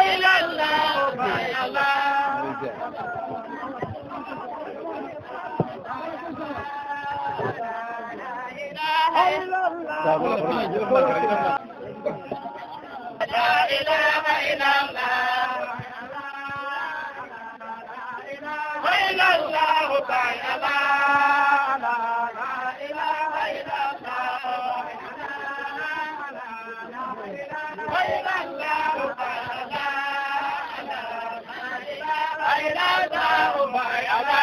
إلا الله باي الله لا إله إلا الله إلا الله باي الله لا إله إلا الله إلا الله باي الله إلا الله باي الله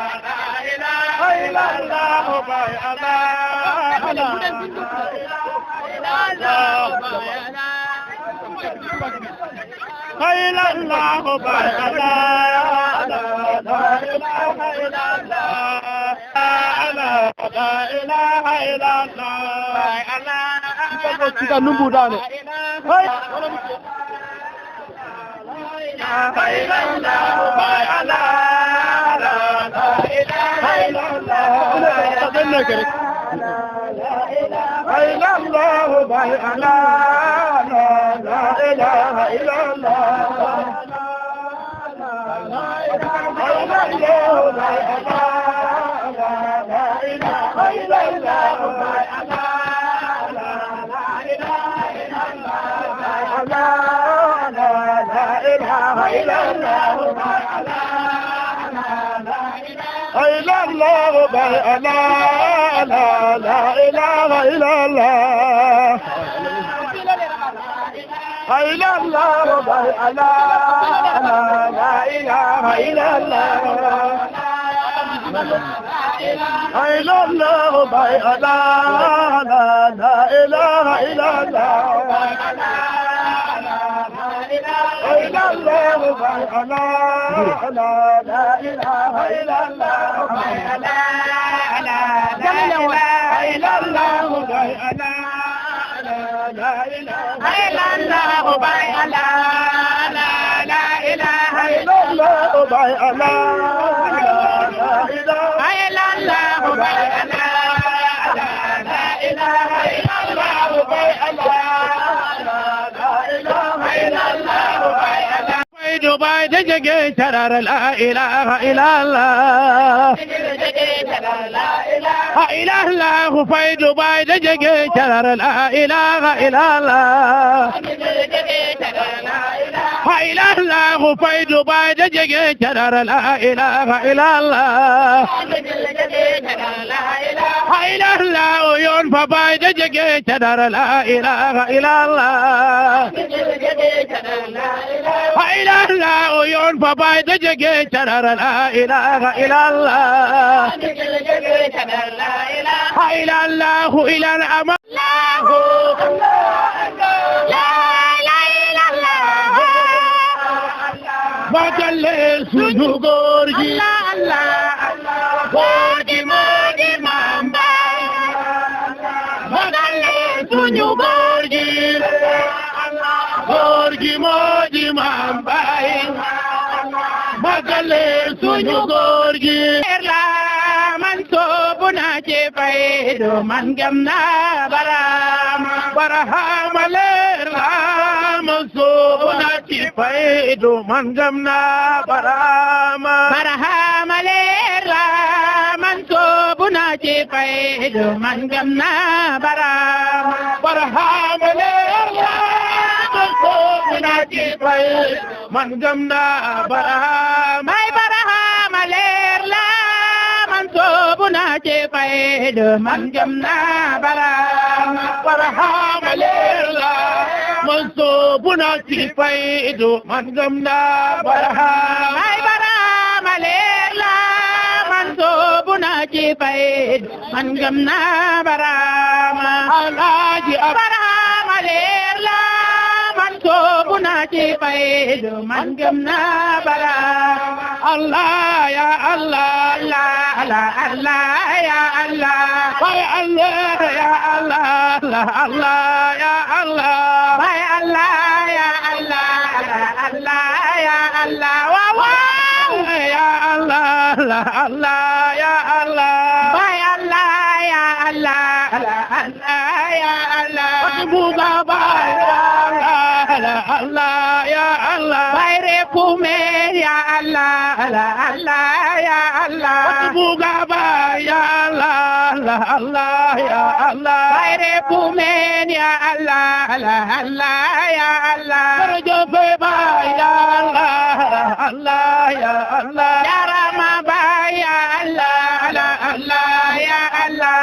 لا إله إلا الله باي الله إلا الله باي الله لا إله إلا الله لا إله إلا الله باي الله kita nunggu dah ni. إلا الله باي الله لا إله إلا الله إلا الله باي الله لا إله إلا الله إلا الله باي الله لا إله إلا الله باي الله لا إله إلا الله لا إله إلا الله باي إلا الله باي الله لا إله إلا الله إلا الله باي الله لا إله إلا الله إلا الله باي الله لا إله إلا الله إلا الله باي الله لا إله إلا الله إلا الله باي الله لا إله إلا الله باي الله لا إله إلا الله باي الله لا إله إلا الله باي الله لا إله إلا الله باي الله لا إله إلا الله باي الله دبي دجاجة ترى لا إله إلا الله لا إله الله في دبي دجاجة ترى لا إله إلا الله لا إله الله في دبي دجاجة ترى لا إله إلا الله لا إله الله يون فباي دجاجة ترى لا إله إلا الله لا إله الله يون فباي دجاجة ترى لا إله إلا الله لا إله الله إلى الأمان Majalle sunu gorgi gorgi modi mamba Majalle sunu gorgi gorgi modi mamba Majalle sunu gorgi la man sobuna che paido man gamna barahama la sobuna che paido man gamna barahama la man sobuna che paido man gamna barahama la man sobuna che paido man gamna barahama la man sobuna che paido man gamna barahama la man sobuna che paido man gamna barahama la man sobuna che paido man gamna barahama alaji barahama la man sobuna che paido man gamna barahama Allah ya Allah Allah Allah ya Allah ya Allah ya Allah Allah ya Allah ya Allah ya Allah Allah ya Allah wa ya Allah Allah ya Allah ya Allah ya ya Allah Allah ya Allah buga ba ya Allah ya Allah bayre kume ya Allah Allah ya Allah buga ba ya Allah Allah ya Allah bayre kume ya Allah Allah ya Allah barjo fe ba ya Allah ya Allah ya rama ba ya Allah Allah ya Allah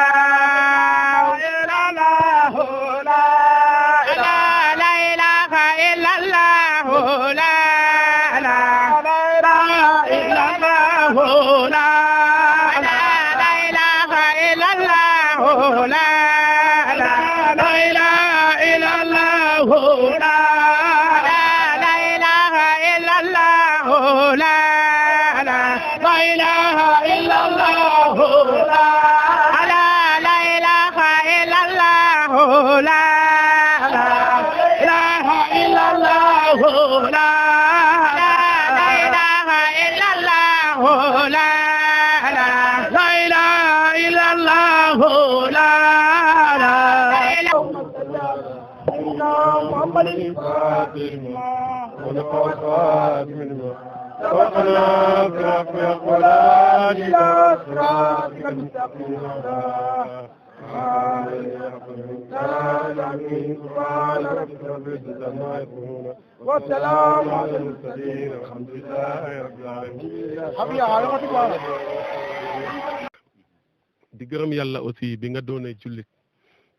توكلنا برب القرآن إلى صراطك المستقيم والسلام على المرسلين والحمد لله رب العالمين. di gërëm yàlla aussi bi nga doonee jullit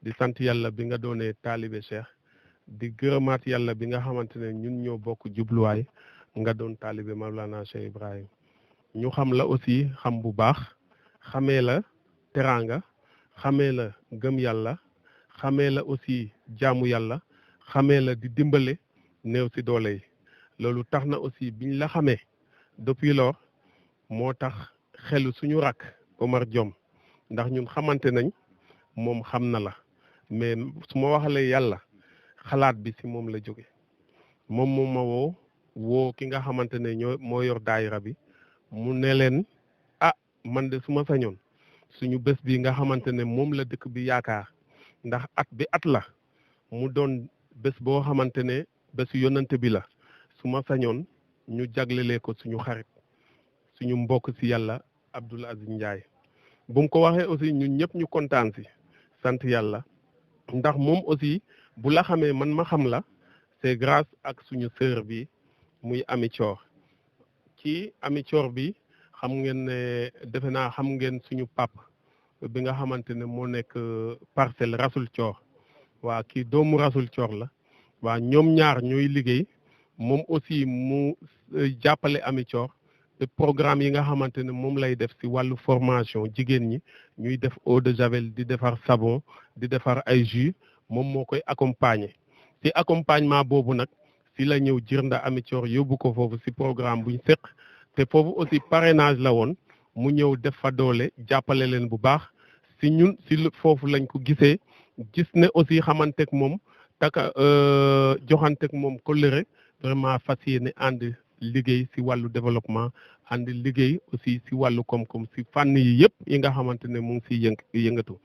di sant yàlla bi nga doonee taalibe Cheikh di gërëmaat yàlla bi nga xamante ne ñun ñoo bokk jubluwaay nga doon taalibe Mawlana Cheikh Ibrahim ñu xam la aussi xam bu baax xamee la teraanga xamee la gëm yàlla xamee la aussi jaamu yàlla xamee la di dimbale néew si doole yi loolu tax na aussi biñ la xamee depuis lors moo tax xelu suñu rakk Omar Diom ndax ñun xamante nañ moom xam na la mais su ma waxalee yàlla xalaat bi si moom la jóge moom ma woo ki nga xamante ne moo yor daayira bi mu ne leen man de su ma sañoon suñu bés bi nga xamante ne moom la dëkk bi yaakaar ndax at bi at la mu doon bés boo xamante ne bésu yonante bi la su ma sañoon ñu jaglelee ko suñu xarit suñu mbokk si yàlla Abdoul Aziz Ndiaye bu mu ko waxee aussi ñun ñëpp ñu kontaan si sant yàlla ndax moom aussi bu la xamee man ma xam la c'est grâce ak suñu sœur bi muy Ami Thior ci Ami Thior bi xam ngeen ne defe naa xam ngeen suñu pap bi nga xamante ne moo nekk Parcelles Rasoul Thior waa kii doomu Rasoul Thior la waa ñoom ñaar ñooy liggéey moom aussi mu jàppale Ami Thior te programme yi nga xamante ne moom lay def ci wàllu formation jigéen ñi ñuy def eau de javel di defar savon di defar ay jus moom moo koy accompagner ci accompagnement boobu nag ci la ñëw Djirnda Ami Thior yóbbu ko foofu ci programme buñ seq te foofu aussi parrainage la woon mu ñëw def fa doole jàppale leen bu baax ci ñun ci foofu lañ ko gisee gis ne aussi xamanteeg moom taka joxanteeg moom kóllëre vraiment fas yéene ànd liggéey ci wàllu développement ànd liggéey aussi ci wàllu koom-koom ci fànn yi yëpp yi nga xamante ne mu ngi ciy yëngatu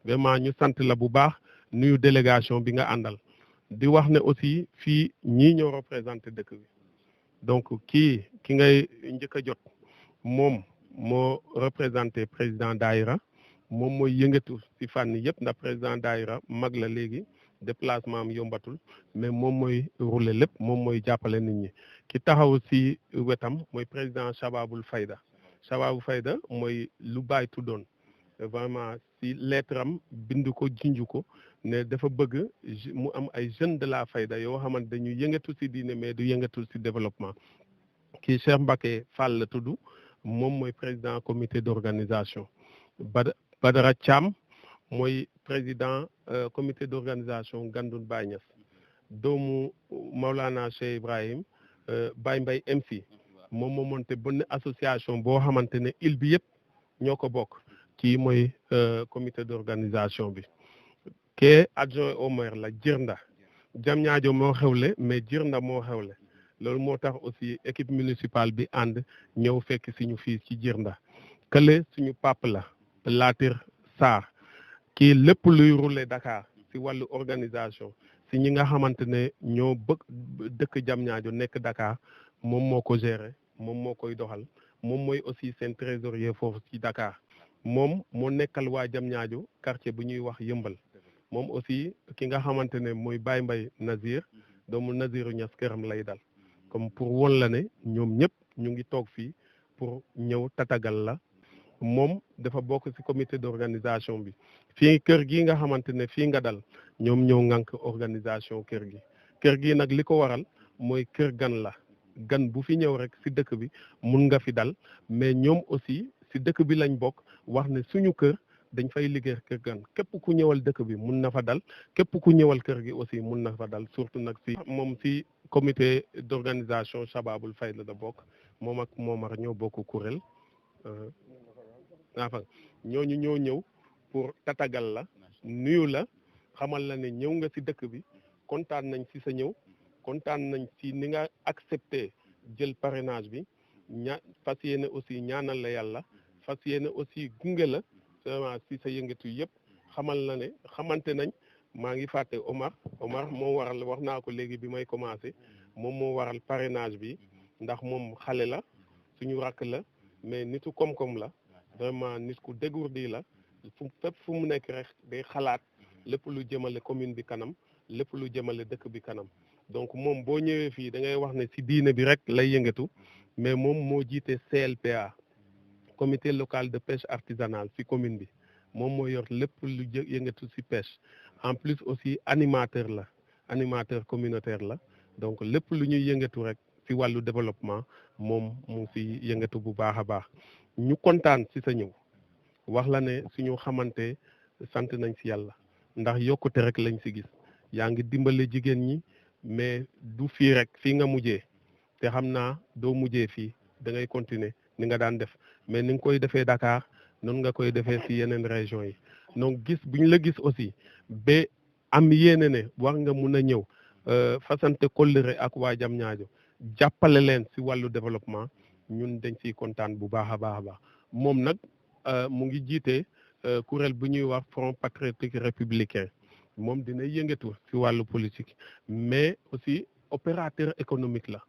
vraiment ñu sant la bu baax nuyu délégation bi nga àndal di wax ne aussi fii ñii ñoo représenté dëkk bi donc ki ngay njëkk a jot moom moo représenté président daayira moom mooy yëngatu ci fànn yëpp ndax président daayira mag la léegi déplacement am yombatul mais moom mooy rouler lépp moom mooy jàppale nit ñi ki taxaw ci wetam mooy président Shababul Fayda mooy lu bàyyi tuddoon vraiment ci lettre am bind ko junj ko ne dafa bëgg mu am ay jeunes de la fayda yoo xamante dañuy yëngatu ci diine mais du yëngatu ci développement kii Cheikh Mbacké Fall la tudd moom mooy président comité d'organisation Badara Thiam mooy président comité d'organisation Gandoul Baye Niass doomu Maulana Cheikh Ibrahim Baye Mbaye MC moom moo monté benn association boo xamante ne île bi yëpp ñoo ko bokk kii mooy comité d'organisation bi ke adjoint au maire la Djirnda Diamniadio moo xewle mais Djirnda moo xewle loolu moo tax aussi équipe municipale bi ànd ñëw fekk si ñu fii ci Djirnda kële suñu pap la Latir Sarr kii lépp luy rouler Dakar si wàllu organisation si ñi nga xamante ne ñoo bëgg dëkk Diamniadio nekk Dakar moom moo ko gérer moom moo koy doxal moom mooy aussi seen trésorier foofu ci Dakar moom moo nekkal waa Diamniadio quartier bu ñuy wax Yëmbal moom aussi ki nga xamante ne mooy Baye Mbaye Nazir doomu Naziru Ñas këram lay dal comme pour won la ne ñoom ñëpp ñu ngi toog fii pour ñëw tatagal la moom dafa bokk ci comité d'organisation bi fii kër gi nga xamante ne fii nga dal ñoom ñëw ŋànk organisation kër gi nag li ko waral mooy kër gan la gan bu fi ñëw rek ci dëkk bi mun nga fi dal mais ñoom aussi ci dëkk bi lañ bokk wax ne suñu kër dañ fay liggéey kër gan képp ku ñëwal dëkk bi mun na fa dal képp ku ñëwal kër gi aussi mun na fa dal surtout nag ci moom ci comité d'organisation Shababul Fayda la bokk moom ak Momar ñoo bokk kuréel ñooñu ñoo ñëw pour tatagal la nuyu la xamal la ne ñëw nga ci dëkk bi kontaan nañ ci sa ñëw kontaan nañ ci ni nga accepté jël parrainage bi fas yéene aussi ñaanal la yàlla fas yéene aussi gunge la vraiment ci sa yëngatu yëpp xamal na ne xamante nañ maa ngi fàtte Omar moo waral wax naa ko léegi bi may commencé moom moo waral parrainage bi ndax moom xale la suñu rakk la mais nitu koom-koom la vraiment nit ku dégourdi la fépp fu mu nekk rek day xalaat lépp lu jëmale commune bi kanam lépp lu jëmale dëkk bi kanam donc moom boo ñëwee fii da ngay wax ne ci diine bi rek lay yëngatu mais moom moo jiite CLPA comité local de pêche artisanale ci commune bi moom moo yor lépp lu yëngatu ci pêche en plus aussi animateur communautaire la donc lépp lu ñuy yëngatu rek ci wàllu développement moom mu ngi ci yëngatu bu baax a baax ñu kontaan ci sa ñëw wax la ne suñu xamante sant nañ ci yàlla ndax yokkute rek lañ ci gis yaa ngi dimbale jigéen ñi mais du fii rek fii nga mujjee te xam naa doo mujjee fii da ngay continuer ni nga daan def mais ni nga koy defee Dakar noonu nga koy defee ci yeneen région yi donc gis bu ñu la gis aussi ba am yéene ne war nga mun a ñëw fasante kóllëre ak waa Diamniadio jàppale leen ci wàllu développement ñun dañ ciy kontaan bu baax a baax a baax moom nag mu ngi jiite kuréel bu ñuy wax Front patriotique républicain moom dina yëngatu ci wàllu politique mais aussi opérateur économique la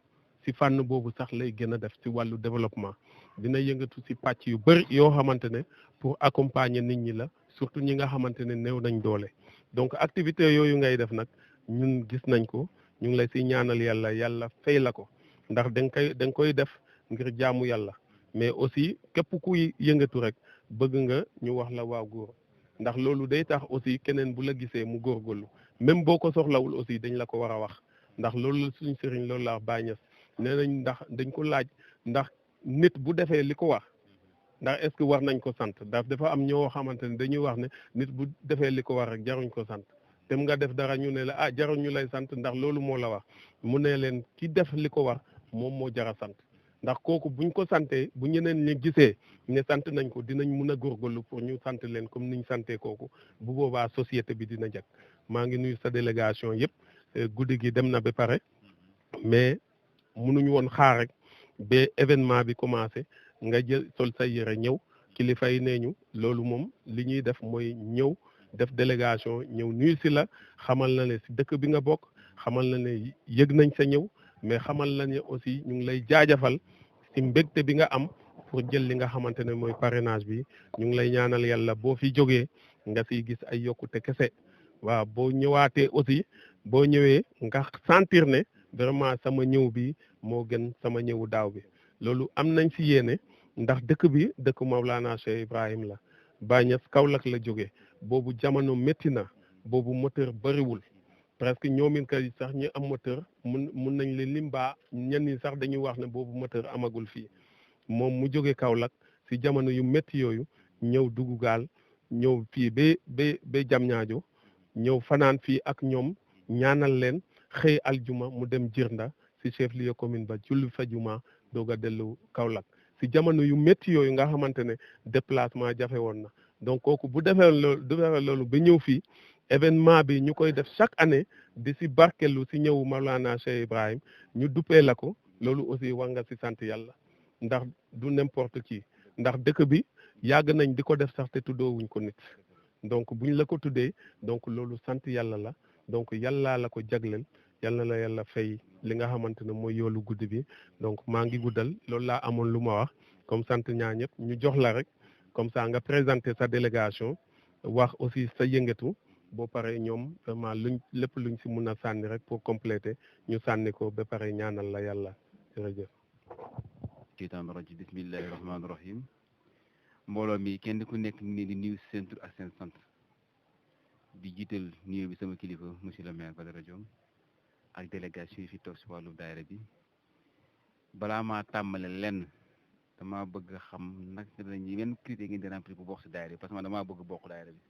ci fànn boobu sax lay gën a def ci wàllu développement dina yëngatu ci pàcc yu bëri yoo xamante ne pour accompagner nit ñi la surtout ñi nga xamante ne néew nañ doole donc activité yooyu ngay def nag ñun gis nañ ko ñu ngi lay ci ñaanal yàlla fay la ko ndax da nga koy def ngir jaamu yàlla mais aussi képp kuy yëngatu rek bëgg nga ñu wax la waaw góor ndax loolu day tax aussi keneen bu la gisee mu góorgóorlu même boo ko soxlawul aussi dañ la ko war a wax ndax loolu la suñu sëriñ loolu la wax Baay Ñas nee nañ ndax dañ ko laaj ndax nit bu defee li ko wax ndax est-ce que war nañ ko sant ndax dafa am ñoo xamante ne dañuy wax ne nit bu defee li ko war rek jaruñ ko sant dem nga def dara ñu ne la jaruñ ñu lay sant ndax loolu moo la wax mu ne leen ki def li ko war moom moo jara sant ndax kooku buñ ko santee bu ñeneen ñi gisee ne sant nañ ko dinañ mun a góorgóorlu pour ñu sant leen comme niñ santee kooku bu boobaa société bi dina jag maa ngi nuyu sa délégation yëpp guddi gi dem na ba pare mais munuñu woon xaar rek ba événement bi commencé nga jël sol sa yére ñëw kilifa yi nee ñu loolu moom li ñuy def mooy ñëw def délégation ñëw nuyu si la xamal na ne si dëkk bi nga bokk xamal na ne yëg nañ sa ñëw mais xamal na ne aussi ñu ngi lay jaajëfal si mbégte bi nga am pour jël li nga xamante ne mooy parrainage bi ñu ngi lay ñaanal yàlla boo fi jógee nga siy gis ay yokkute kese waaw boo ñëwaatee aussi boo ñëwee nga sentir ne vraiment sama ñëw bi moo gën sama ñëwu daaw bi loolu am nañ si yéene ndax dëkk bi dëkk Mawlana Cheikh Ibrahim la Baay Ñas Kaolack la jóge boobu jamono métti na boobu moteur bëriwul presque ñoomin kay sax ñi am moteur mun nañ leen limbaa ñenn ñi sax dañuy wax ne boobu moteur amagul fii moom mu jóge Kaolack si jamono yu métti yooyu ñëw dugg gaal ñëw fii ba Diamniadio ñëw fanaan fii ak ñoom ñaanal leen xëy aljuma mu dem Jirnda si chef lieu commune ba julli fa juma doog a dellu Kaolack si jamono yu métti yooyu nga xamante ne déplacement jafe woon na donc kooku bu defee loolu ba ñëw fii événement bi ñu koy def chaque année di si barkelu si ñëw Mawlana Cheikh Ibrahim ñu duppee la ko loolu aussi war nga si sant yàlla ndax du n'importe qui ndax dëkk bi yàgg nañ di ko def sax te tuddoowuñ ko nit donc buñ la ko tuddee donc loolu sant yàlla la donc yàllaa la ko jagleel yal na la yàlla fay li nga xamante ne mooy yoolu guddi bi donc maa ngi guddal loolu laa amoon lu ma wax comme sant ñaa ñëpp ñu jox la rek comme ça nga présenter sa délégation wax aussi sa yëngatu boo paree ñoom vraiment lépp luñ si mun a sànni rek pour compléter ñu sànni ko ba pare ñaanal la yàlla jërëjëf. Shaytaan rajim bismillahi rahmaani rahim mbooloo mi kenn ku nekk ni di nuyu seen tur ak seen sant di jiital nuyu bi sama kilifa monsieur le maire Badara Diom ak délégation yi fi toog si wàllu daayira bi balaa maa tàmbale lenn damaa bëgg a xam nag dañuy yenn critère ngeen di remplir bu bokk si daayira bi parce que man damaa bëgg bokk daayira bi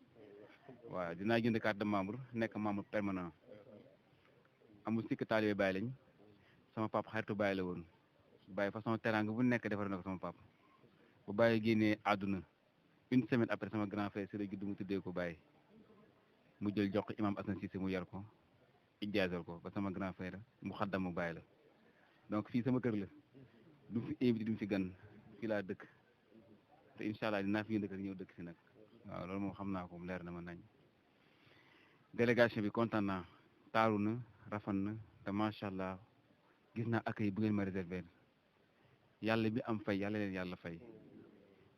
waaw dinaa jënd carte de membre nekk membre permanent amul sikk taalibe Baay lañ sama papa xaritu Baay la woon Baay façon teraanga bu nekk defar na ko sama papa bu Baay génnee àdduna une semaine après sama grand frère si la judd mu tuddee ko Baay mu jël jox ko imam Assane Cissé mu yar ko ijaazal ko ba sama grand frère mu xaddamu Baay la donc fii sama kër la du fi invité du fi gan fii laa dëkk te incha allah dinaa fi yënd kër ñëw dëkk si nag waaw loolu moom xam naa ko leer na ma nañ délégation bi kontaan naa taaru na rafet na te macha allah gis naa accueil bu ngeen ma réserver yàlla bi am fay yàlla leen yàlla fay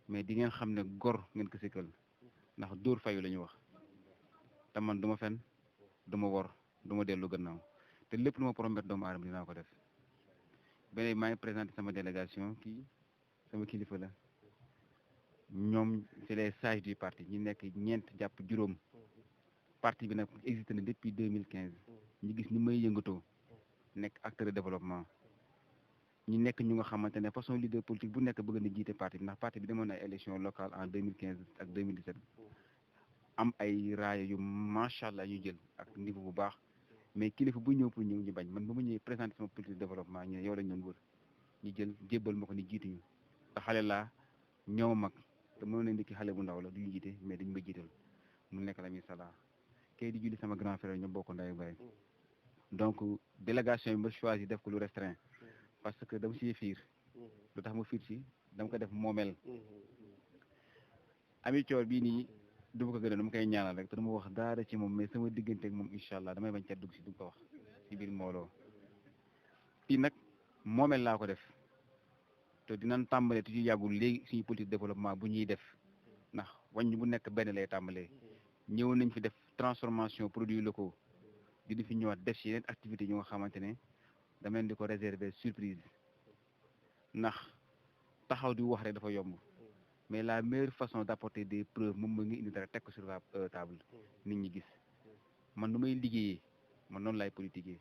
mais di ngeen xam ne gor ngeen ko sikkal ndax dóor fayu la ñu wax te man du ma fen du ma wor du ma dellu gannaaw te lépp lu ma promettre doomu aadama dinaa ko def beneen maa ngi présenté sama délégation kii sama kilifa la ñoom c'est les sages du parti ñi nekk ñeent jàpp juróom parti bi nag existé na depuis 2015 ñu gis ni may yëngatoo nekk acteur de développement ñu nekk ñu nga xamante ne façon leader politique bu nekk bëgg na jiite parti bi ndax parti bi demoon na ay élection locale en 2015 ak 2017 am ay raaya yu macha allah ñu jël ak niveau bu baax mais kilifa bu ñëw pour ñëw ñu bañ man ba ma ñëwee présenté sama politique de développement ñu ne yow lañ doon wër ñu jël jébbal ma ko ni jiituñu te xale laa ñoo mag te mënoon nañ ki xale bu ndaw la duñu jiite mais dañu ma jiital mu nekk la mi sala kay di julli sama grand frère ñoo bokk nday baay donc délégation bi ma choisi def ko lu restreint parce que dama siy fiir lu tax ma fiir si dama ko def moomeel ami coor bii nii du ma ko gën a dama koy ñaanal rek te dama wax daara ci moom mais sama diggante ak moom incha allah damay bañ ca dugg si du ko wax ci biir mbooloo fii nag moomeel laa ko def te dinañ tàmbalee tu ci yàggul léegi suñu politique développement bu ñuy def ndax wàññi bu nekk benn lay tàmbalee ñëw nañ fi def transformation produits locaux di fi ñëwaat def ci yeneen activités yu nga xamante ne dama leen di ko réserver surprise ndax taxaw di wax rek dafa yomb mais la meilleure façon d'apporter des preuves moom mooy nga indi dara teg ko sur la table nit ñi gis man nu may liggéeyee man noonu laay politiquer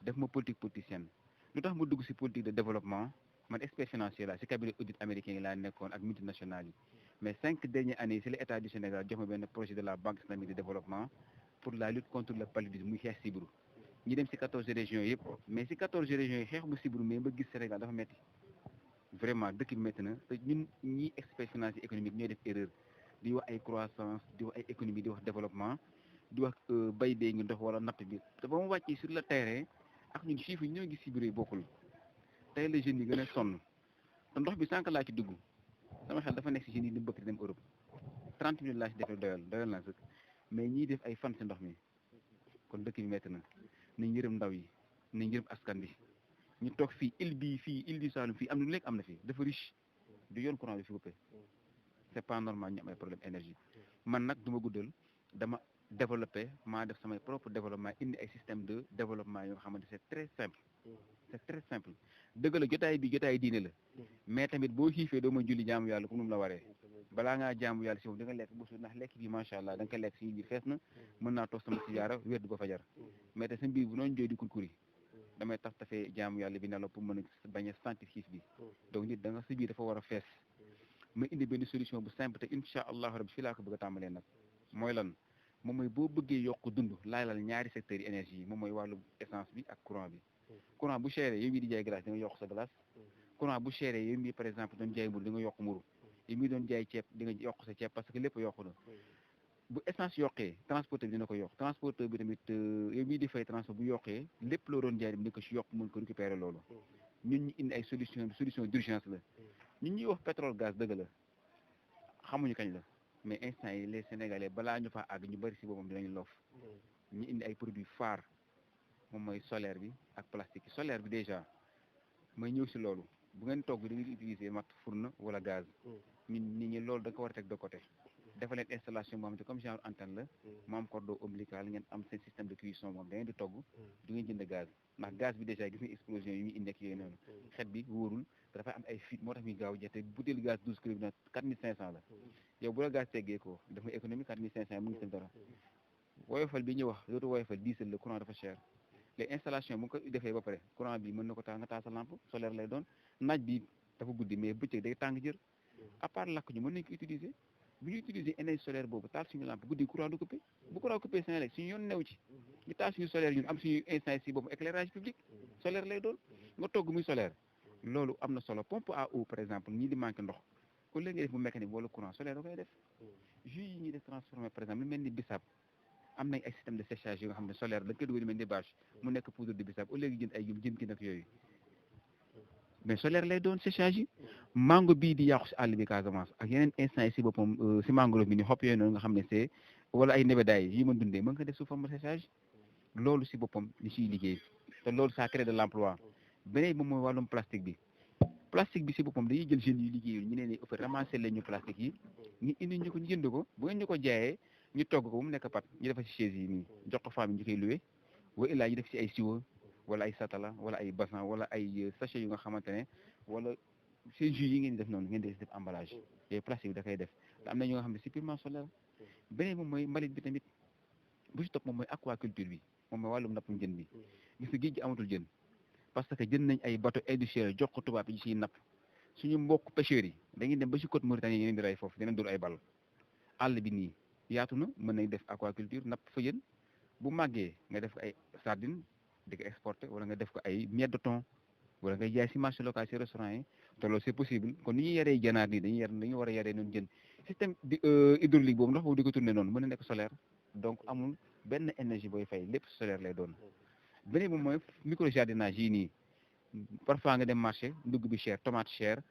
def ma politique politicienne lu tax ma dugg ci politique de développement man expert financier la ci cabinet audit américain yi laa nekkoon ak multinationales yi mais 5 dernières années ci l'État du Sénégal jox ma benn projet de la Banque islamique de développement pour la lutte contre le paludisme muy xeex sibiru ñi dem ci 14 régions yëpp mais ci 14 régions yi xeex bu sibiru mais ba gis Sénégal dafa metti vraiment dëkk bi métti na te ñun ñi expert financier économique ñooy def erreur di wax ay croissance di wax ay économie di wax développement di wax bay dee ngi dox wala napp bi te ba mu wàccee sur le terrain ak ñun chiffres yi ñoo gis sibiru yi bokkul tey la jeunes yi gën a sonn te ndox bi sànq laa ci dugg sama xel dafa nekk si jeunes yi di bëgg di dem Europe 30 minutes laa ci defee doyal naa sëkk mais ñiy def ay fan si ndox mi kon dëkk bi métti na nañ yërëm ndaw yi nañ yërëm askan bi ñu toog fii île du Saloum fii am na lu nekk am na fii dafa riche du yoon courant bi fi coupé c'est pas normal ñu am ay problème énergie man nag du ma guddal dama développé maa def samay propre développement indi ay système de développement yoo xamante c'est très simple dëgg la jotaay bi jotaay diine la mais tamit boo xiifee doo ma julli jaamu yàlla comme nu mu la waree balaa ngaa jaamu yàlla si moom da nga lekk bu suur ndax lekk bi macha allah da nga ko lekk si biir fees na mën naa toog sama siyaara wér du ko fajar mais te sa biir bu noonu jooy di kurkuri damay tafee jaamu yàlla bi ne la pour mën a bañ a sentir xiif bi donc nit da nga sa biir dafa war a fees ma indi benn solution bu simple te incha allahu rabbi fii laa ko bëgg a tàmbalee nag mooy lan moom mooy boo bëggee yokk dund laalal ñaari secteurs yi énergie yi moom mooy wàllu essence bi ak courant bi courant bu chéré yow mii di jaay glace di nga yokk sa glace courant bu chéré yow mii par exemple doon jaay mburu di nga yokk mburu yow mii doon jaay ceeb di nga yokk sa ceeb parce que lépp yokku na bu essence yokkee transporteur bi dina ko yokk transporteur bi tamit yow mii di fay transport bu yokkee lépp loo doon jaay dem di ko si yokk mën ko récupérer loolu ñun ñu indi ay solution d'urgence la ñun ñuy wax pétrole gaz dëgg la xamuñu kañ la mais instant yi les Sénégalais balaa ñu fa àgg ñu bëri si boppam dinañu loof ñu indi ay produits phares moom mooy solaire bi ak plastique solaire bi déjà mooy ñëw si loolu bu ngeen togg da ngeen utiliser mat fourneau wala gaz ñun nit ñi loolu da nga ko war a teg de côté dafa leen installation boo xam ne comme genre antenne la mu am cordon ombilical ngeen am seen système de cuisson moom da ngeen di togg du ngeen jënd gaz ndax gaz bi déjà gis nga explosion yi ñuy indi ak yooyu noonu xet bi wóorul te dafay am ay fuite moo tax muy gaaw jete butéelu gaz 12 kilo bi nag 4500 la yow bu la gaz teggee ko dafa économie 4500 mu ngi seen dara woyofal bi ñu wax dootu woyofal diesel le courant dafa cher les installations bu nga ko defee ba pare courant bi mën na ko taal nga taal sa lampe solaire lay doon naaj bi dafa guddi mais bëccëg day tàng jër à part lakk ñu mën nañ ko utiliser bu ñu utiliser énergie solaire boobu taal suñu lampe guddi courant du coupé bu courant coupé Senelec suñu yoon new ci ñu taal suñu solaire ñun am suñu instant si boobu éclairage public solaire lay doon nga togg muy solaire loolu am na solo pompe à eau par exemple ñii di manqué ndox au lieu nga def mu mécanique wala courant solaire da koy def jus yi ñuy def transformé par exemple lu mel ni bissap am nañ ay système de séchage yi nga xam ne solaire da nga koy dugal lu mel ni bâche mu nekk poudre de bissap au lieu nga jënd ay yum jën ki nag yooyu mais solaire lay doon séchage yi mango bii di yàqu si àll bi Casamance ak yeneen instant yi si boppam si mangrove bi ni xob yooyu noonu nga xam ne c'est wala ay nebedaay yi mën dundee mën nga def sous forme de séchage loolu si boppam ñu siy liggéey te loolu ça crée de l'emploi beneen moom mooy wàllum plastique bi si boppam dañuy jël jeunes yi liggéeyul ñu leen di ramasser leen ñu plastique yi ñu indi ñu ko ñu jënd ko bu ngeen ñu ko jaayee ñu togg ko mu nekk pat ñu defa si chaise yi nii jox ko femme yi ñu koy loué wa illaa ñu def si ay siwo wala ay satala wala ay bassin wala ay sachet yu nga xamante ne wala seen jus yi ngeen di def noonu ngeen di def emballage yooyu plastique bi da koy def te am na ñu nga xam ne c'est purement solaire beneen moom mooy mbalit bi tamit bu si topp moom mooy aquaculture bi moom mooy wàllum nappum jën bi gis nga géej gi amatul jën parce que jën nañ ay bateau industriel jox ko tubaab yi siy napp suñu mbokk pêcheurs yi dañuy dem ba si côte Mauritanie yeneen di rey foofu dinañ dóor ay bal àll bi nii yaatu na mën nañ def aquaculture napp fa jën bu màggee nga def ko ay sardine di ko exporter wala nga def ko ay miette de thon wala nga jaay si marché local si restaurant yi te loolu c'est possible kon ni ñuy yaree janaar nii dañuy war a yaree noonu jën système di hydraulique boobu ndox boobu di ko tourner noonu mën na nekk solaire donc amul benn énergie booy fay lépp solaire lay doon beneen moom mooy micro jardinage yii nii parfois nga dem marché ndugg bi cher tomate cher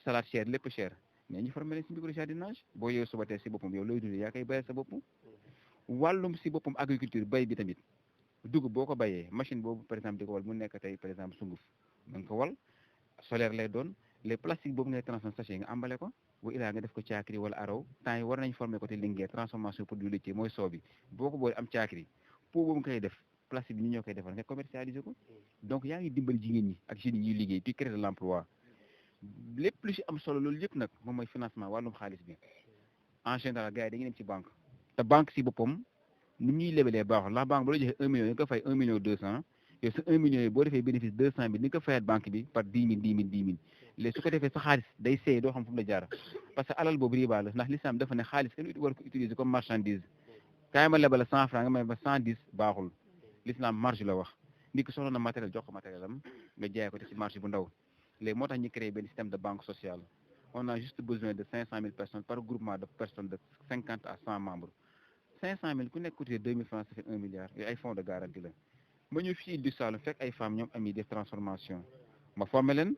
salade cher lépp cher mais ñu formé leen si micro jardinage boo yow suba teel si boppam yow looy dundee yaa koy bayal sa bopp wàllum si boppam agriculture bay bi tamit dugub boo ko bayee machine boobu par exemple di ko wal mu nekk tey par exemple sunguf mën nga ko wal solaire lay doon les plastiques boobu ngay transformé sachet nga ambale ko bu ilaa nga def ko caakiri wala araw temps yi war nañ formé ko te Linguère transformation produit laitier mooy soo bi boo ko boole am caakiri pot boobu nga koy def plastique bi ñu ñoo koy defal nga commercialiser ko donc yaa ngi dimbali jigéen ñi ak jeunes yi ñuy liggéey tu crées de l'emploi lépp lu si am solo loolu yëpp nag moom mooy financement wàllum xaalis bi en général gars yi dañuy dem ci banque te banque si boppam ni ñuy lebalee baaxul ndax banque bu la joxee 1 million nga ko fay 1 million 200 yow sa 1 million yi boo defee bénéfice 200 000 ni nga ko fayaat banque bi par 10 000 10 000 10 000 léegi su ko defee sa xaalis day seey doo xam fu mu la jaar parce que alal boobu riba la ndax l'islam dafa ne xaalis kenn war ko utiliser comme marchandise kaay ma lebal 100 francs nga may ba 110 baaxul l'islam marge la wax nit ki soxla na matériel jox ko matériel am nga jaay ko te ci marge bu ndaw léegi moo tax ñu créé benn système de banque sociale on a juste besoin de 500 000 personnes par groupement de personnes de 50 à 100 membres 500 000 ku nekk cotisé 2 000 francs ça fait 1 milliard yooyu ay fonds de garantie la ma ñëw fii du Saloum fekk ay femmes ñoom am yi def transformation ma formé leen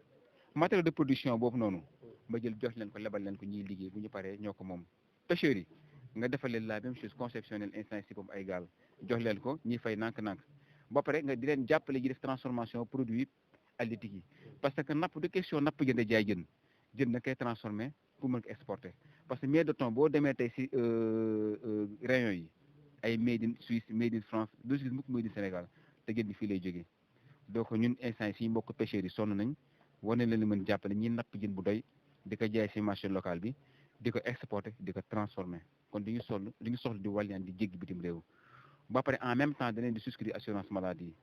matériel de production boobu noonu ma jël jox leen ko lebal leen ko ñuy liggéey bu ñu paree ñoo ko moom pêcheurs yi nga defal leen la même chose conceptionnel instant si comme ay gaal jox leen ko ñuy fay nànk-nànk ba pare nga di leen jàppale ji def transformation produit halieutique yi parce que napp de question napp jënd jaay jën na koy transformé pour mën ko exporter parce que miette de thon boo demee tey si rayon yi ay made in Suisse made in France doo si gis mukk made in Sénégal te jën bi fii lay jógee donc ñun instant yi suñu mbokk pêcheurs yi sonn nañ war nañ leen mën jàppale ñi napp jën bu doy di ko jaay si marché local bi di ko exporter di ko transformer kon duñu soxla di wàllyaan di jéggi bitim réew ba pare en même temps danañ di souscrire assurance maladie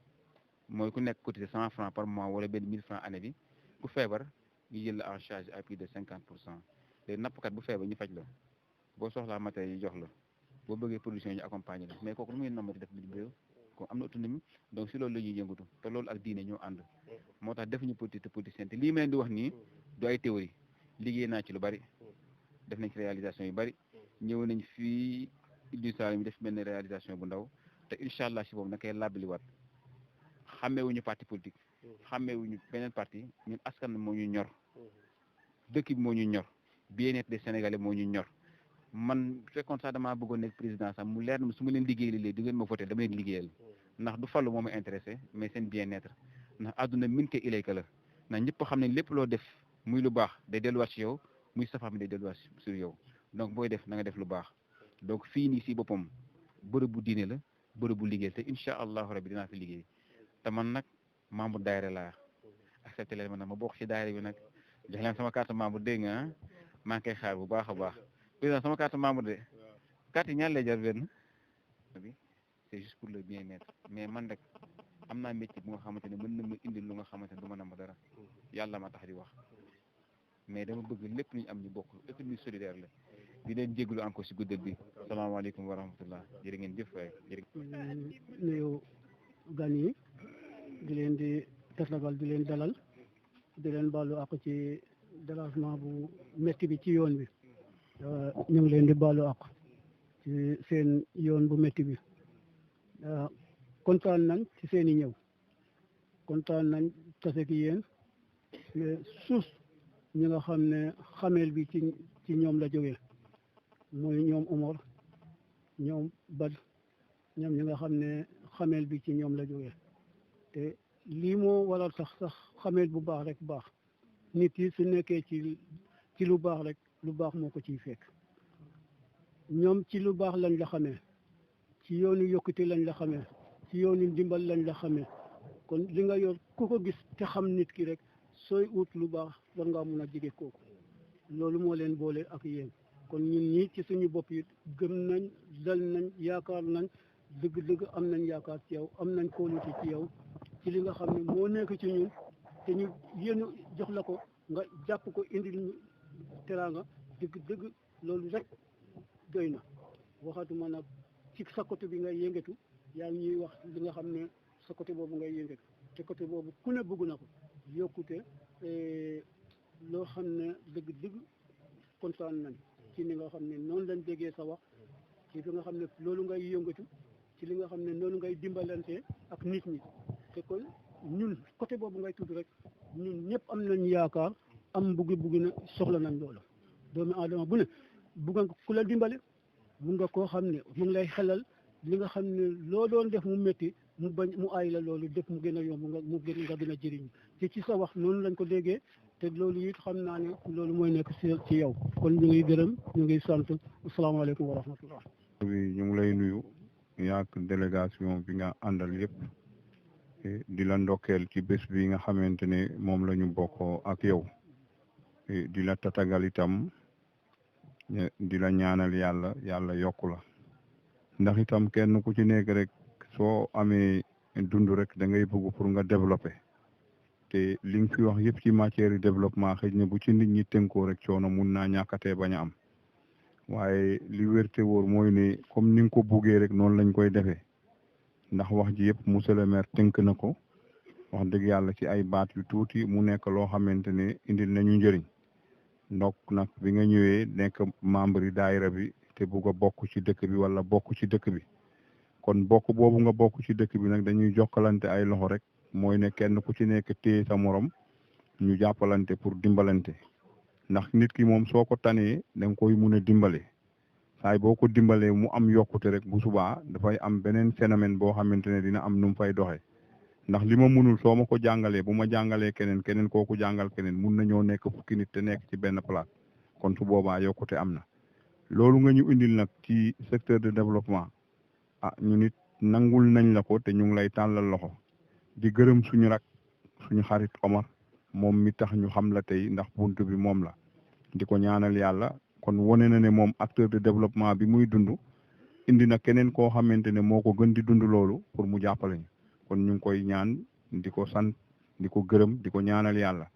mooy ku nekk cotisé 100 francs par mois wala benn 1000 francs année bi ku feebar ñu jël la en charge à plus de 50%. léegi nappkat bu feebar ñu faj la boo soxlaa matériel yi jox la boo bëggee production ñu accompagner la mais kooku lu muy namati def bitim réew ko am na autonomie donc si loolu la ñuy yëngatu te loolu ak diine ñoo ànd moo tax defuñu politique te politicien te lii ma leen di wax nii du ay théorie liggéey naa ci lu bari def nañ ci réalisation yu bari ñëw nañ fii du Saloum def benn réalisation bu ndaw te incha allah si boobu na koy làbbaliwaat xàmmeewuñu parti politique xàmmeewuñu beneen parti ñun askan moo ñu ñor dëkk bi moo ñu ñor bien-être des Sénégalais moo ñu ñor man fekkoon sax damaa bëggoon nekk président sax mu leer na su ma leen liggéey léegi du ngeen ma voté dama leen liggéeyal ndax du fallu moo ma intéressé mais seen bien-être ndax àdduna min ke ilayka la ndax ñëpp xam ne lépp loo def muy lu baax day delluwaat ci yow muy safaan bi day delluwaat sur yow donc booy def na nga def lu baax donc fii nii si boppam bërëb bu diine la bërëb bu liggéey te incha allahu rabbi dinaa fi liggéey te man nag membre daayira laa accepté leen ma nag ma bokk ci daayira bi nag jox leen sama carte membre dégg nga maa ngi koy xaar bu baax a baax président sama carte membre de carte yi ñaar lay jar benn bi c'est juste pour le bien-être mais man rek am naa métier bu nga xamante ne mën na ma indil lu nga xamante ne du ma na ma dara yàlla ma tax di wax mais dama bëgg lépp lu ñu am ñu bokk économie solidaire la di leen jégalu encore si guddal bi salaamaaleykum wa rahmatullah jërë ngeen jëf waay jërë nuyu gan yi di leen di tatagal di leen dalal di leen baalu ak ci dérangement bu métti bi ci yoon bi ñu ngi leen di baalu ak ci seen yoon bu métti bi kontaan nañ ci seen i ñëw kontaan nañ tase ki yéen suuf ñi nga xam ne xameel bi ci ñoom la jógee mooy ñoom Omar ñoom Bad ñoom ñi nga xam ne xameel bi ci ñoom la jógee te lii moo waral sax xameel bu baax rek baax nit yi su nekkee ci lu baax rek lu baax moo ko ciy fekk ñoom ci lu baax lañ la xamee ci yoonu yokkute lañ la xamee ci yoonu ndimbal lañ la xamee kon li nga yor ku ko gis te xam nit ki rek sooy ut lu baax war ngaa mun a jege kooku loolu moo leen boole ak yéen kon ñun ñii ci suñu bopp yi gëm nañ dal nañ yaakaar nañ dëgg-dëgg am nañ yaakaar ci yow am nañ kóolute ci yow ci li nga xam ne moo nekk ci ñun te ñu yéen jox la ko nga jàpp ko indil ñu teraanga dëgg-dëgg loolu rek doy na waxatuma nag ci sa côté bi ngay yëngatu yaa ngi ñuy wax li nga xam ne sa côté boobu ngay yëngatu te côté boobu ku ne bëgg na ko yokkute loo xam ne dëgg-dëgg kontaan nañ ci li nga xam ne noonu lañ déggee sa wax ci li nga xam ne loolu ngay yëngatu ci li nga xam ne noonu ngay dimbalante ak nit ñi te kon ñun côté boobu ngay tudd rek ñun ñëpp am nañ yaakaar am buggi na soxla nañ loolu doomu aadama bu ne bugga ku la dimbale mun nga koo xam ne mu ngi lay xelal li nga xam ne loo doon def mu métti mu bañ mu aay la loolu def mu gën a yomb nga nga gën a jëriñ te ci sa wax noonu lañ ko déggee te loolu it xam naa ne loolu mooy nekk ci yow kon ñu ngi gërëm ñu ngi sant asalaamaaleykum wa rahmatullah bi ñu ngi lay nuyu yaak délégation bi nga àndal yëpp di la ndokkeel ci bés bi nga xamante ne moom la ñu bokk ak yow di la tatagal itam di la ñaanal yàlla yokku la ndax itam kenn ku ci nekk rek soo amee dund rek da ngay bëgg pour nga développer te li nga fi wax yëpp ci matière développement xëy na bu ci nit ñi tënkoo rek coono mun naa ñàkkatee bañ a am waaye li wérte wóor mooy ne comme ni nga ko buggee rek noonu lañ koy defee ndax wax ji yëpp monsieur le maire tënk na ko wax dëgg yàlla ci ay baat yu tuuti mu nekk loo xamante ne indil nañu njëriñ ndok nag bi nga ñëwee nekk membre yi daayira bi te bugg a bokk ci dëkk bi wala bokk ci dëkk bi kon bokk boobu nga bokk ci dëkk bi nag dañuy jokkalante ay loxo rek mooy ne kenn ku ci nekk téye sa morom ñu jàppalante pour dimbalante ndax nit ki moom soo ko tanee da nga koy mun a dimbale saay boo ko dimbalee mu am yokkute rek bu subaa dafay am beneen phénomène boo xamante ne dina am nu mu fay doxee ndax li ma munul soo ma ko jàngalee bu ma jàngalee keneen kooku jàngal keneen mun na ñoo nekk fukki nit te nekk ci benn place kon su boobaa yokkute am na loolu nga ñu indil nag ci secteur de développement ñu nit nangul nañ la ko te ñu ngi lay tàllal loxo di gërëm suñu rak suñu xarit Omar moom mi tax ñu xam la tey ndax buntu bi moom la di ko ñaanal yàlla kon wane na ne moom acteur de développement bi muy dund indi na keneen koo xamante ne moo ko gën di dund loolu pour mu jàppale ñu kon ñu ngi koy ñaan di ko sant di ko gërëm di ko ñaanal yàlla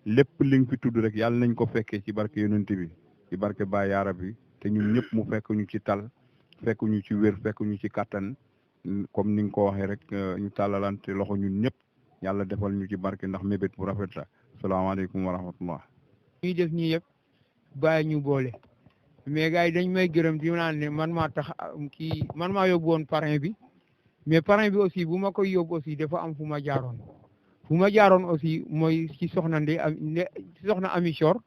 lépp li nga fi tudd rek yàlla nañ ko fekkee ci barke yonent bi ci barke Baay Yaara bi te ñun ñëpp mu fekk ñu ci tal fekk ñu ci wér fekk ñu ci kattan comme ni nga ko waxee rek ñu tàllalante loxo ñun ñëpp yàlla defal ñu ci barke ndax mébét bu rafet la salaamaaleykum wa rahmatullah ñuy def ñi yëpp bàyyi ñu boole mais gars yi dañ may gërëm di naan ne man maa tax man maa yóbbu woon parrain bi mais parrain bi aussi bu ma koy yóbbu aussi dafa am fu ma jaaroon aussi mooy ci soxna Ami Chor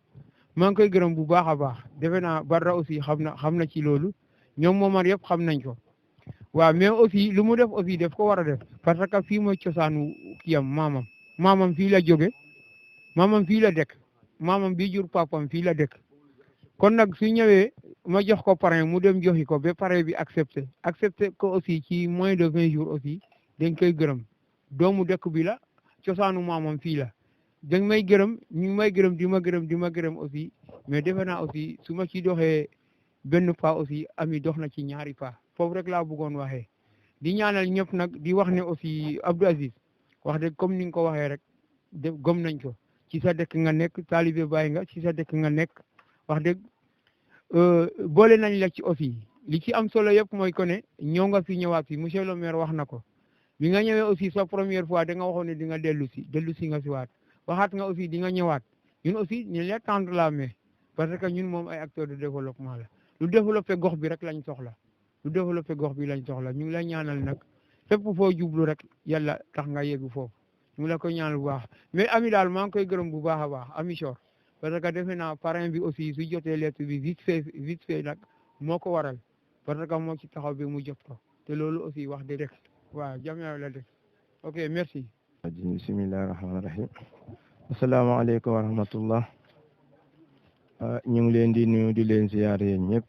maa ngi koy gërëm bu baax a baax defe naa Barra aussi xam na ci loolu ñoom Momar yëpp xam nañ ko waaw mais aussi lu mu def aussi def ko war a def parce que fii mooy cosaanu kiyam maamam fii la jóge maamam fii la dëkk maamam bii jur papam fii la dëkk kon nag su ñëwee ma jox ko parrain mu dem joxi ko ba parrain bi accepté ko aussi ci moins de 20 jours aussi dañ koy gërëm doomu dëkk bi la cosaanu maamam fii la dañ may gërëm ñu may gërëm di ma gërëm aussi mais defe naa aussi su ma ci doxee benn pas aussi ami dox na ci ñaari pas foofu rek laa bëggoon waxee di ñaanal ñëpp nag di wax ne aussi Abdou Aziz wax dëgg comme ni nga ko waxee rek de gëm nañ ko ci sa dëkk nga nekk taalibe Baay nga ci sa dëkk nga nekk wax dëgg boole nañ la ci aussi li ci am solo yëpp mooy ko ne ñëw nga fi ñëwaat fi monsieur le maire wax na ko bi nga ñëwee aussi sa première fois da nga waxoon ne di nga dellu si nga si waat waxaat nga aussi di nga ñëwaat ñun aussi ñu lay tendre la main parce que ñun moom ay acteurs de développement la lu développé gox bi rek lañ soxla ñu ngi lay ñaanal nag fépp foo jublu rek yàlla tax nga yeggu foofu ñu ngi la koy ñaanal bu baax mais ami daal maa ngi koy gërëm bu baax a baax ami Chor parce que defe naa parrain bi aussi su jotee lettre bi vite fait nag moo ko waral parce que moo ci taxaw bi mu jot ko te loolu aussi wax dëgg rek waaw jàmm la def ok merci. bismillahi rahmaani rahim asalaamaaleykum wa rahmatullah ñu ngi leen di nuyu di leen ziyaar yéen ñëpp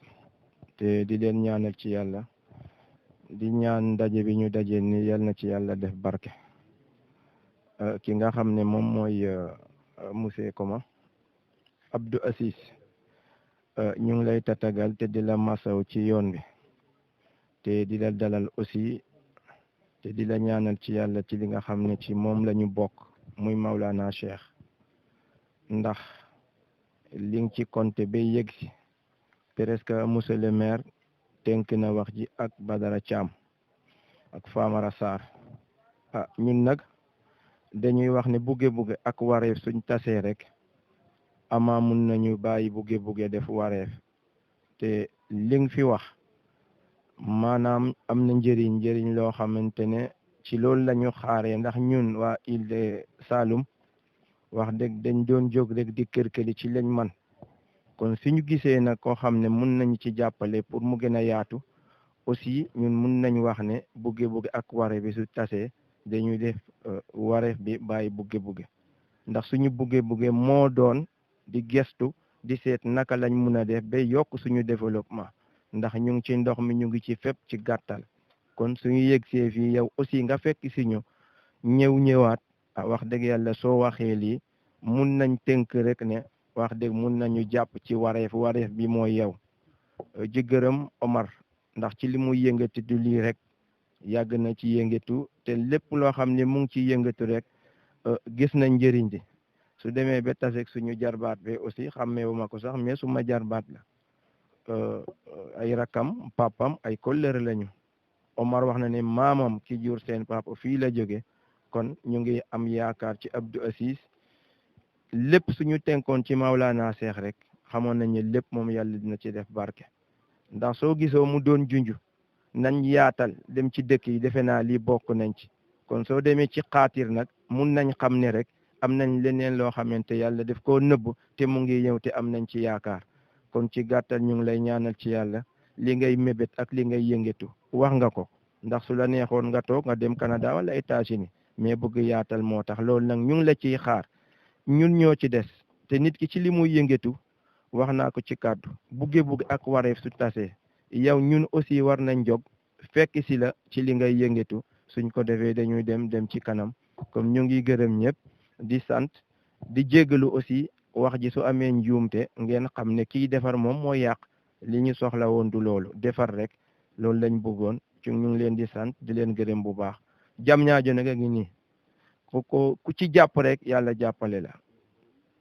te di leen ñaanal ci yàlla di ñaan ndaje bi ñu daje ni yal na ci yàlla def barke ki nga xam ne moom mooy monsieur Koma Abdou Aziz ñu ngi lay tatagal te di la masaw ci yoon bi te di la dalal aussi te di la ñaanal ci yàlla ci li nga xam ne ci moom la ñu bokk muy Maulana Cheikh ndax li nga ci compté ba yegg si presque monsieur le maire tënk na wax ji ak Badara Thiam ak Famara Sarr ñun nag dañuy wax ne bugge ak wareef suñ tasee rek ama mun nañu bàyyi bugge def wareef te li nga fi wax maanaam am na njëriñ loo xamante ne ci loolu la ñu xaaree ndax ñun waa Île de Saloum wax dëgg dañ doon jóg rek di kër-këri ci lañ man kon suñu gisee nag koo xam ne mun nañ ci jàppale pour mu gën a yaatu aussi ñun mun nañ wax ne bugge ak wareef bi su tasee dañuy def wareef bi bàyyi bugge ndax suñu bugge moo doon di gestu di seet naka lañ mun a def ba yokk suñu développement ndax ñu ngi ci ndox mi ñu ngi ci fépp ci gàttal kon suñu yegsee fii yow aussi nga fekk si ñu ñëwaat wax dëgg yàlla soo waxee lii mun nañ tënk rek ne wax dëgg mun nañu jàpp ci wareef bi mooy yow ji gërëm Omar ndax ci li muy yëngatu du lii rek yàgg na ci yëngatu te lépp loo xam ne mu ngi ci yëngatu rek gis nañ njëriñ di su demee ba taseeg suñu jarbaat bi aussi xàmmeewu ma ko sax mais suma jarbaat la ay rakam papam ay kollëre lañu Omar wax na ne maamam ki jur seen papa fii la jóge kon ñu ngi am yaakaar ci Abdou Aziz lépp suñu tenkoon ci Maulana Cheikh rek xamoon nañ ne lépp moom yàlla dina ci def barke ndax soo gisoo mu doon junju nañ yaatal dem ci dëkk yi defe naa lii bokk nañ ci kon soo demee ci xaatir nag mun nañ xam ne rek am nañ leneen loo xamante yàlla def koo nëbb te mu ngi ñëw te am nañ ci yaakaar kon ci gàttal ñu ngi lay ñaanal ci yàlla li ngay mébét ak li ngay yëngatu wax nga ko ndax su la neexoon nga toog nga dem Canada wala États-Unis mais bëgg yaatal moo tax loolu nag ñu ngi la ciy xaar ñun ñoo ci des te nit ki ci li muy yëngatu wax naa ko ci kàddu bugge ak wareef su tasee yow ñun aussi war nañ jóg fekk si la ci li ngay yëngatu suñ ko defee dañuy dem ci kanam comme ñu ngi gërëm ñëpp di sant di jéggalu aussi wax ji su amee njuumte ngeen xam ne kiy defar moom moo yàq li ñu soxla woon du loolu defar rek loolu lañ bëggoon ci ñu ngi leen di sant di leen gërëm bu baax jam ñaajo nag a ngi nii ku ci jàpp rek yàlla jàppale la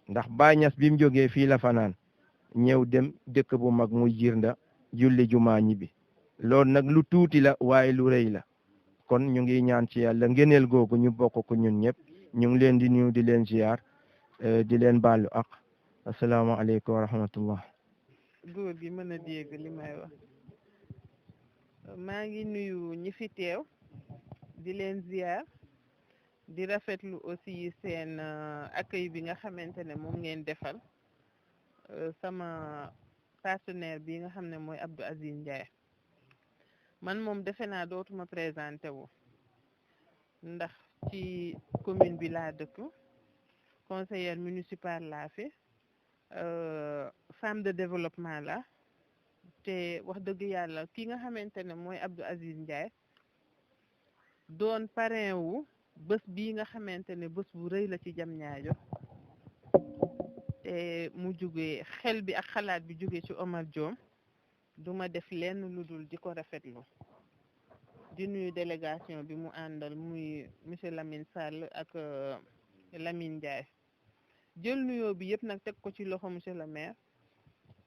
ndax Baay Ñas bi mu jógee fii la fanaan ñëw dem dëkk bu mag muy Jirnda julli jumaa ñibbi loolu nag lu tuuti la waaye lu rëy la kon ñu ngi ñaan ci yàlla ngëneel googu ñu bokk ko ñun ñëpp ñu ngi leen di nuyu di leen ziar di leen baalu ak asalaamaaleykum wa rahmatullah góor gi mën a dégg li may wax maa ngi nuyu ñi fi teew di leen ziar di rafetlu aussi seen accueil bi nga xamante ne moom ngeen defal sama partenaire bi nga xam ne mooy Abdou Aziz Ndiaye man moom defe naa dootuma présenté wu ndax ci commune bi laa dëkk conseillère municipale laa fi femme de développement la te wax dëgg yàlla ki nga xamante ne mooy Abdou Aziz Ndiaye doon parrain wu bés bii nga xamante ne bés bu rëy la ci Diamniadio te mu jóge xel bi ak xalaat bi jóge ci Omar Diom duma def lenn lu dul di ko rafetlu di nuyu délégation bi mu àndal muy monsieur Lamine Sall ak Lamine Ndiaye jël nuyoo bi yëpp nag teg ko ci loxo monsieur le maire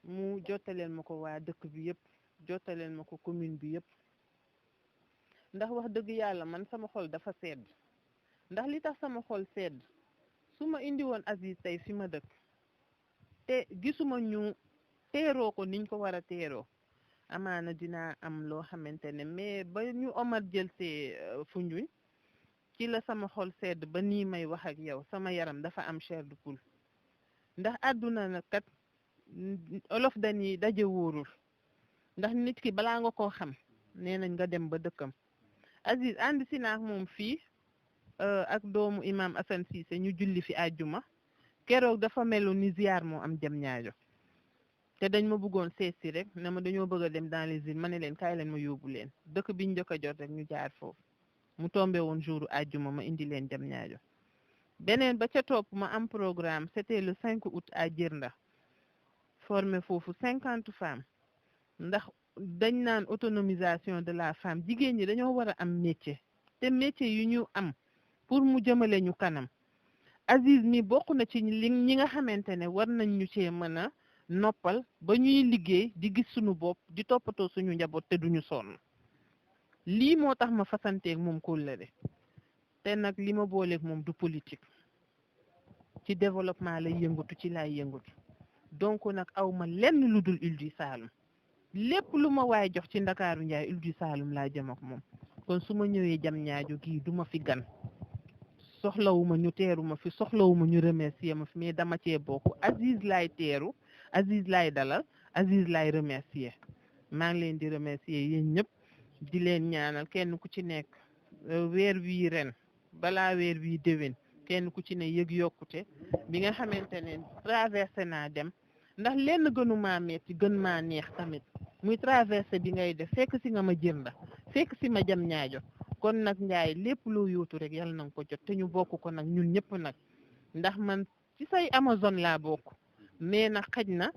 mu jottaleel ma ko waa dëkk bi yëpp jottaleel ma ko commune bi yëpp ndax wax dëgg yàlla man sama xol dafa sedd ndax li tax sama xol sedd su ma indi woon Aziz tey fi ma dëkk te gisuma ñu teeroo ko niñ ko war a teeroo amaana dinaa am loo xamante ne mais ba ñu Omar jël see Foundiougne ci la sama xol sedd ba nii may wax ak yow sama yaram dafa am chair de poule ndax àdduna na kat olof dañuy daje wóorul ndax nit ki balaa nga koo xam nee nañ nga dem ba dëkkam Aziz ànd si naak moom fii ak doomu imam Assane Cissé ñu julli fi àjjuma keroog dafa melu ni ziar moo am Diamniadio te dañ ma bëggoon seet si rek ne ma dañoo bëgg a dem dans les îles ma ne leen kaay leen ma yóbbu leen dëkk biñ njëkk a jot rek ñu jaar foofu mu tombé woon jour àjjuma ma indi leen Diamniadio beneen ba ca topp ma am programme c'était le 5 août à Djirnda formé foofu 50 femmes ndax dañ naan autonomisation de la femme jigéen ñi dañoo war a am métier te métier yu ñu am pour mu jëmale ñu kanam Aziz mi bokk na ci ñi nga xamante ne war nañ ñu cee mën a noppal ba ñuy liggéey di gis suñu bopp di toppatoo suñu njaboot te duñu sonn lii moo tax ma fasanteeg moom kóllëre te nag li ma booleeg moom du politique ci développement lay yëngatu ci lay yëngatu donc nag aw ma lenn lu dul Île du Saloum lépp lu ma waay jox ci Ndakaaru Njaay Île du Saloum laa jëm ak moom kon su ma ñëwee Diamniadio gii du ma fi gan soxlawuma ñu teeru ma fi soxlawuma ñu remercier ma fi mais dama cee bokk Aziz laay teeru Aziz laay dalal Aziz laay remercier maa ngi leen di remercier yéen ñëpp di leen ñaanal kenn ku ci nekk weer wii ren balaa weer wii déwén kenn ku ci ne yëg yokkute bi nga xamante ne traversé naa dem ndax lenn gënu maa metti gën maa neex tamit muy traversé bi ngay def fekk si nga ma Djirnda fekk si ma Diamniadio kon nag Njaay lépp loo yóotu rek yàlla na nga ko jot te ñu bokk ko nag ñun ñëpp nag ndax man ci say Amazone laa bokk mais nag xëj na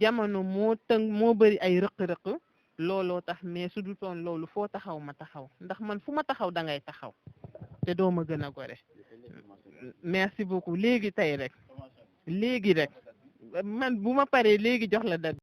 jamono moo bëri ay rëq-rëq looloo tax mais su du toon loolu foo taxaw ma taxaw ndax man fu ma taxaw da ngay taxaw te doo ma gën a gore merci beaucoup léegi tey rek léegi rek man bu ma paree léegi jox la date